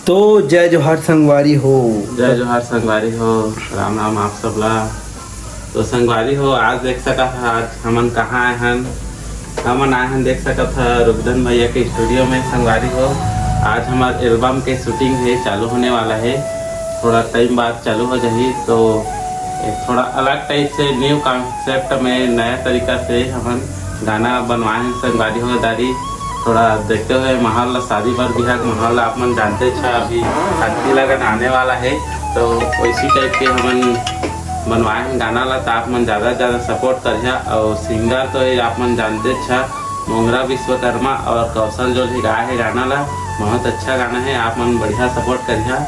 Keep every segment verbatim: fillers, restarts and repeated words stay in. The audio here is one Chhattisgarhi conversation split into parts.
तो जय जोहार संगवारी हो। जय जोहार संगवारी हो, राम राम आप सब ला। तो संगवारी हो, आज देख सकत ह, आज हमन कहाँ आए हन। हमन आए हन, देख सकत ह, रुगधन भैया के स्टूडियो में। संगवारी हो, आज हमार एल्बम के शूटिंग है, चालू होने वाला है, थोड़ा टाइम बाद चालू हो जाही। तो एक थोड़ा अलग टाइप से, न्यू कॉन्सेप्ट में, नया तरीका से हमन गाना बनवाए हैं संगवारी हो दारी। थोड़ा देखते हुए माहौल ला, शादी बर बिहाव के माहौल ला आप मन जानते छ, अभी भक्ति लगन आने वाला है, तो वैसी टाइप के हमन बनवाए हैं गाना ला। तो आप मन ज़्यादा से ज़्यादा सपोर्ट करिहा। और सिंगर तो ये आप मन जानते छ, मोंगरा विश्वकर्मा और कौशल जोल ही गाए है गाना ला। बहुत अच्छा गाना है, आप मन बढ़िया सपोर्ट करिहा।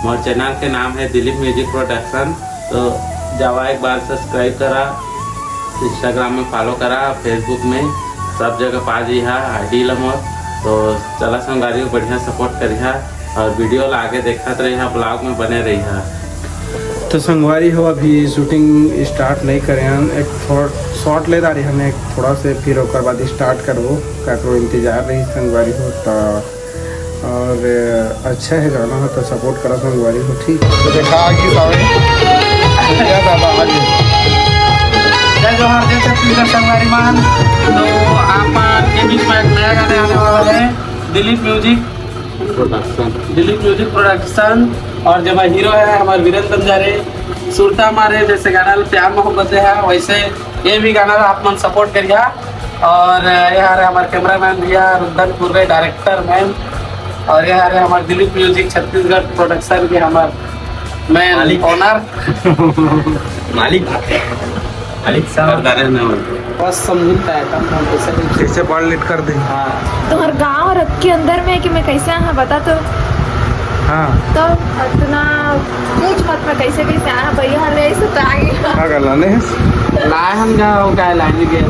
मोर चैनल के नाम है दिलीप म्यूजिक प्रोडक्शन। तो जावा एक बार सब्सक्राइब करा, Instagram में फॉलो करा, Facebook में, सब जगह पा जइहा आईडी ला मोर। तो चला संगवारी हो, बढ़िया सपोर्ट करिहा और वीडियो ला आगे देखत रहिहा, ब्लॉग में बने रहिहा। तो संगवारी हो, अभी शूटिंग स्टार्ट नहीं करे हन, एक थोड़ा शॉट ले डारे हन एक थोड़ा से, फिर ओकर बाद स्टार्ट करबो, काकरो इंतजार रही संगवारी हो। तो और अच्छा है गाना हो तो सपोर्ट करा संगवारी हो, ठीक। तो देखा आ गई सामने। क्या दादा आ गई। जय जोहार, जय छत्तीसगढ़ संगवारी मान। तो आप के बीच में एक नया गाने आने वाला है, Dilip music production. Dilip music production. और जब हीरो है हमारे वीरेंद्र बंजारे, सुरता मारे जैसे गाना प्यार मोहब्बत है, वैसे ये भी गाना आप मन सपोर्ट करिहा। और ये हरे हमारे कैमरामैन भैया रुदन कुर्रे, डायरेक्टर मैन, और ये हरे हमारे दिलीप म्यूजिक छत्तीसगढ़ प्रोडक्शन के हमारे मैन मालिक। ओनर। मालिक। मालिक साहब। बस समझता है, कम कम पैसा भी। कैसे बड़ लेट कर दे। हाँ। तुम्हारे गांव और के अंदर में कि मैं कैसे आया बता तो। हाँ। तो इतना कुछ मत में कैसे कैसे आया भैया, हमें ऐसे तो आगे। का गला ने? लाए हम जा, वो का लाइन के।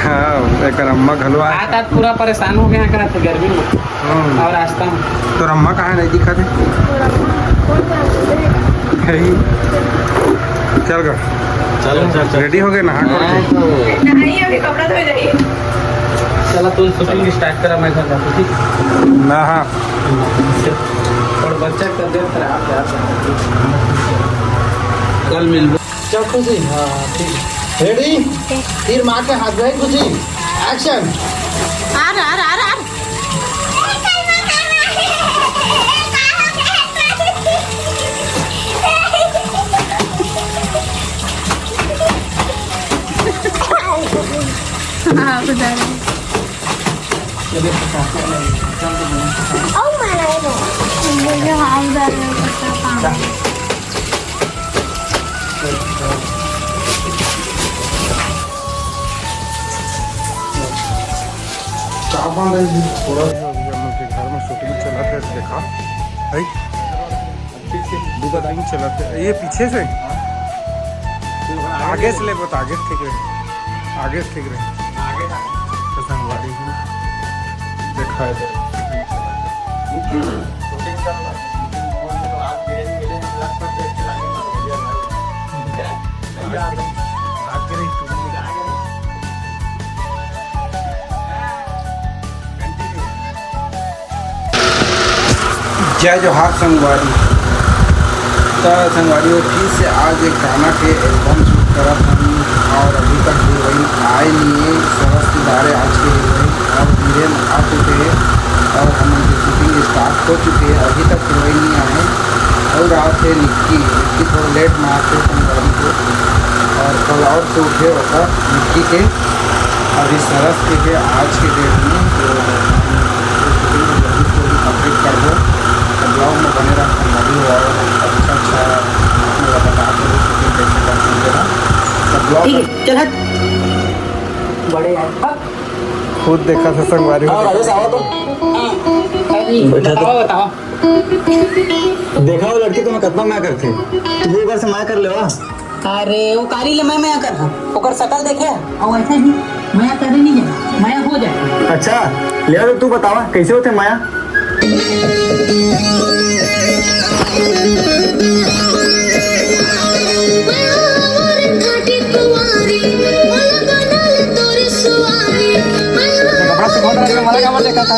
हाँ, एक अम्मा घलो आए। आज, आज पूरा परेशान हो गया, करा थे गर्मी में। हम्म। और रास्ता में। तो अम्मा कहाँ नहीं दिखा थे? और अम्मा, कौन सा रास्ता है? यही। चल गा। चलो, चल, चल। रेडी हो गए, नहा करके? नहीं, अभी कपड़ा धोए जाइए। चला, तुम शूटिंग स्टार्ट करा, मैं घर जाता हूँ, ठीक? ना, हाँ। और बच्चा का तबीयत खराब है। कल मिल। चल खुशी, हाँ, ठीक है। रेडी? तीर मार के हाथ में खुशी। एक्शन। आर, आर, आर, आर। हाँ, बता रहे। मुझे हाथ दर्द करता है। का बन रही है? थोड़ा अभी हम लोग के घर में शूटिंग चला थे, देखा है? ठीक है, दो का टाइम चला थे। ये पीछे से? आगे से ले, बता, आगे से ठीक रहे। आगे से ठीक रहे। तो संगवारी हूँ। देखा है। जय जोहार संगवारी। त संगवारी हो, फिर से आज एक गाना के एल्बम शूट करत हन और अभी तक हीरोइन आए नहीं है। सरस तिवारी आज के हीरोइन और वीरेन आ चुके हैं और हम उनकी शूटिंग स्टार्ट हो चुके हैं। अभी तक हीरोइन नहीं आए और आज है निक्की, निक्की थोड़ा लेट में आके संगवारी को और कल और शूट है ओकर निक्की के। अभी सरस के है आज के डेट में, तो हम शूटिंग को जल्दी से जल्दी कंप्लीट कर दो। तो ब्लॉग में बने रहो, हम अभी और अच्छा अच्छा आप लोग का बता दो शूटिंग कैसे करते हैं ना। तो ब्लॉग ठीक है, चल हट। बड़े यार, हट। खुद देखा था संगवारी हो। हाँ, राजेश, आओ तो। बैठा तो। बताओ, बताओ। देखा वो लड़की तुम्हें कितना मया करती है, तुम भी ओकर से मया कर लेवा। अरे, वो कारी ले मैं मया कर, ओकर शकल देखे? और ऐसे भी मया करे नहीं जाए, मया हो जाए। अच्छा, ले तो तू बतावा, कैसे होते मया? कपड़ा सुखा रहा है, वाला कपड़ा देखा था।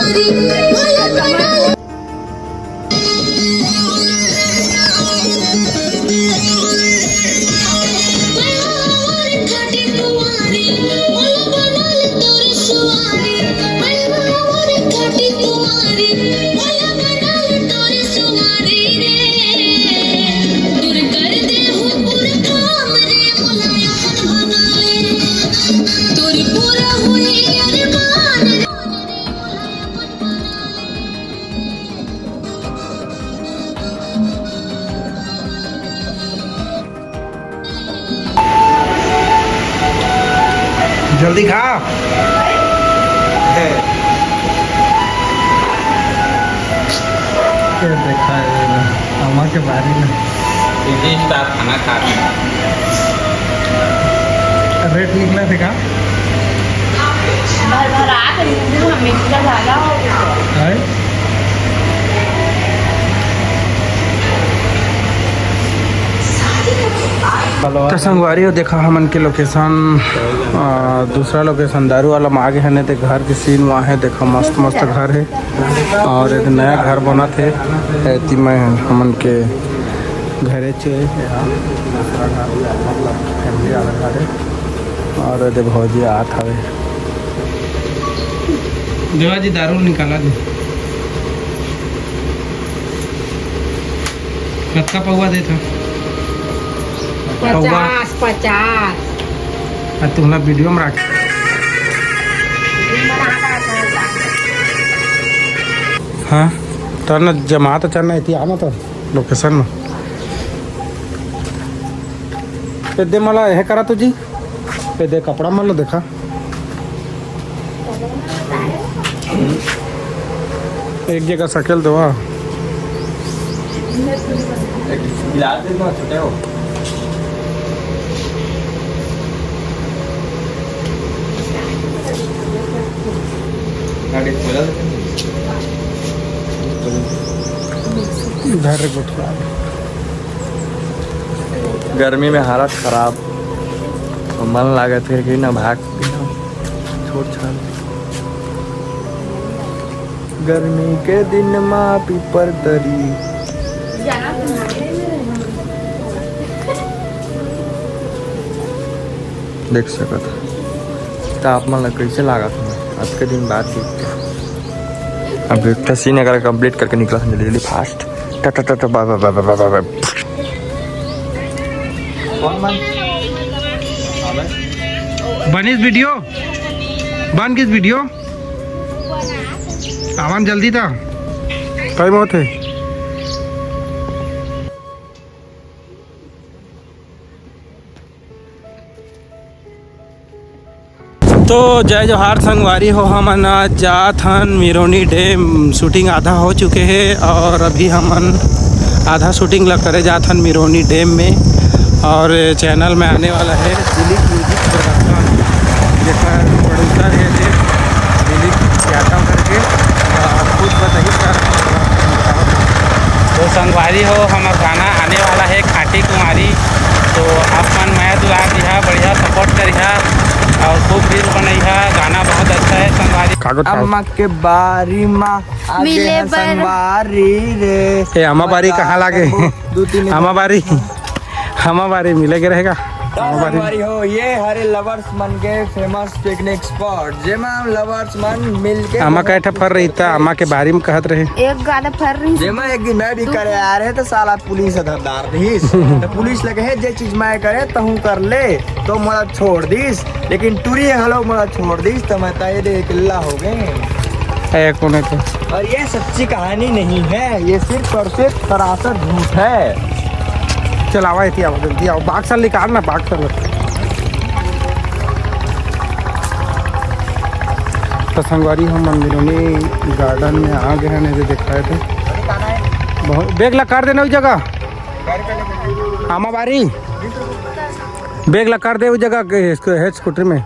जल्दी खा। ये देखा है, आमा के बारी में। इजी स्टार खाना खा रहे हैं। रेट निकला थे का? भरभरा के निकल, हम मिर्ची का ज्यादा हो गया। है? तो संगवारी हो, देखा हमन के लोकेशन, आ, दूसरा लोकेशन दारू वाला में आगे है, नहीं तो घर के सीन वहाँ है। देखा मस्त मस्त घर है और एक नया घर बनत है। एती में हमन के घरे चे है, यहाँ दूसरा घर, मतलब फैमिली वाला घर है। और एदे भौजी आत हवे। देवा जी दारू निकाला दे। कतका पौवा देत ह? पौवा। पचास, पचास। आ, तुमला वीडियो में राख। हाँ, तो ना जमा तो चलना इति आना तो लोकेशन में। ए दे मला हे करा तो जी। ए दे कपड़ा मन ला देखा। एक जगह सकेल देवा। एक गिलास दे दो, छोटे हो। गाड़ी खोला दे। इधर गोठिया। गर्मी में हालत खराब। मन लागत हे कि ना भाग छोड़ छाड़। गर्मी के दिन मा पीपर तरी। देख सकत ह। त आप मन ला कैसे लागत हे आज के दिन बाद देख के? अब एक ठो सीन अगर कंप्लीट करके निकला जल्दी जल्दी फास्ट। टा टा टा टा, बा बा बा बा बा बा। कौन बन? बनिस वीडियो? बन गिस वीडियो? आवन जल्दी था। टाइम होत हे। तो जय जोहार संगवारी हो, हमन आज जात हन मिरोनी डैम। शूटिंग आधा हो चुके हे और अभी हमन आधा शूटिंग ला करे जात हन मिरोनी डैम में। और चैनल में आने वाला है दिलीप म्यूजिक प्रोडक्शन, जेकर प्रोड्यूसर है जे दिलीप यादव करके। तो आप खुद बताइए सर। तो संगवारी हो, हमर गाना आने वाला है खाटी कुमारी, तो आप मन मया दुलार दिहा, बढ़िया सपोर्ट करिहा और खूब रील बनइहा। गाना बहुत अच्छा है संगवारी। कागज, कागज। अम्मा के बारी मा आगे मिले हैं बर। संगवारी रे। ए, अम्मा बारी कहाँ लागे? दो तीन अम्मा बारी। हाँ। अम्मा बारी मिले के रहेगा। तो अम्मा बारी। संगवारी हो, ये हरे लवर्स मन के फेमस पिकनिक स्पॉट, जेमा लवर्स मन मिलके आमा घूमत कहे ठा फर रही था, आमा के बारी में कहत रहे। एक गादा फर रही। जेमा एक दिन मैं भी करे आ रहे तो साला पुलिस ह धरदार दिस। तो पुलिस लगे है, "जे चीज मैं करे तहूँ कर ले," तो मोला छोड़ दिस। लेकिन टूरी हलो मोला छोड़ दिस, तो मैं तय दे किल्ला हो गए। ए, कौन है तो? और ये सच्ची कहानी नहीं है, ये सिर्फ और सिर्फ सरासर झूठ है। चल, आवा, एती आवा, जल्दी आवा। बाक्स निकाल ना, बाक्स। तो संगवारी, हम मिरोनी गार्डन में आ गए हैं, नहीं तो दिखाए थे। बहुत, बैग ला कर देना उस जगह। आमा बारी, बैग ला कर दे उस जगह के, इसको है स्कूटर में।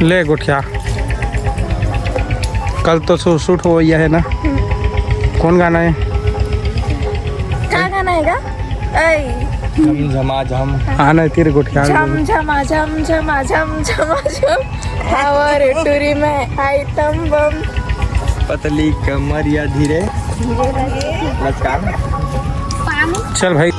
ले गोठिया, कल तो शू-, शूट हो गया है ना? कौन गाना है? का गाना है गा? ऐ। झमझमाझम। हाँ, नहीं, तेरे गोठिया। झम झमा झम झमा झम झमा झम। आवा रे टूरी में आइटम बम। पतली कमरिया धीरे। लचका। चल भाई।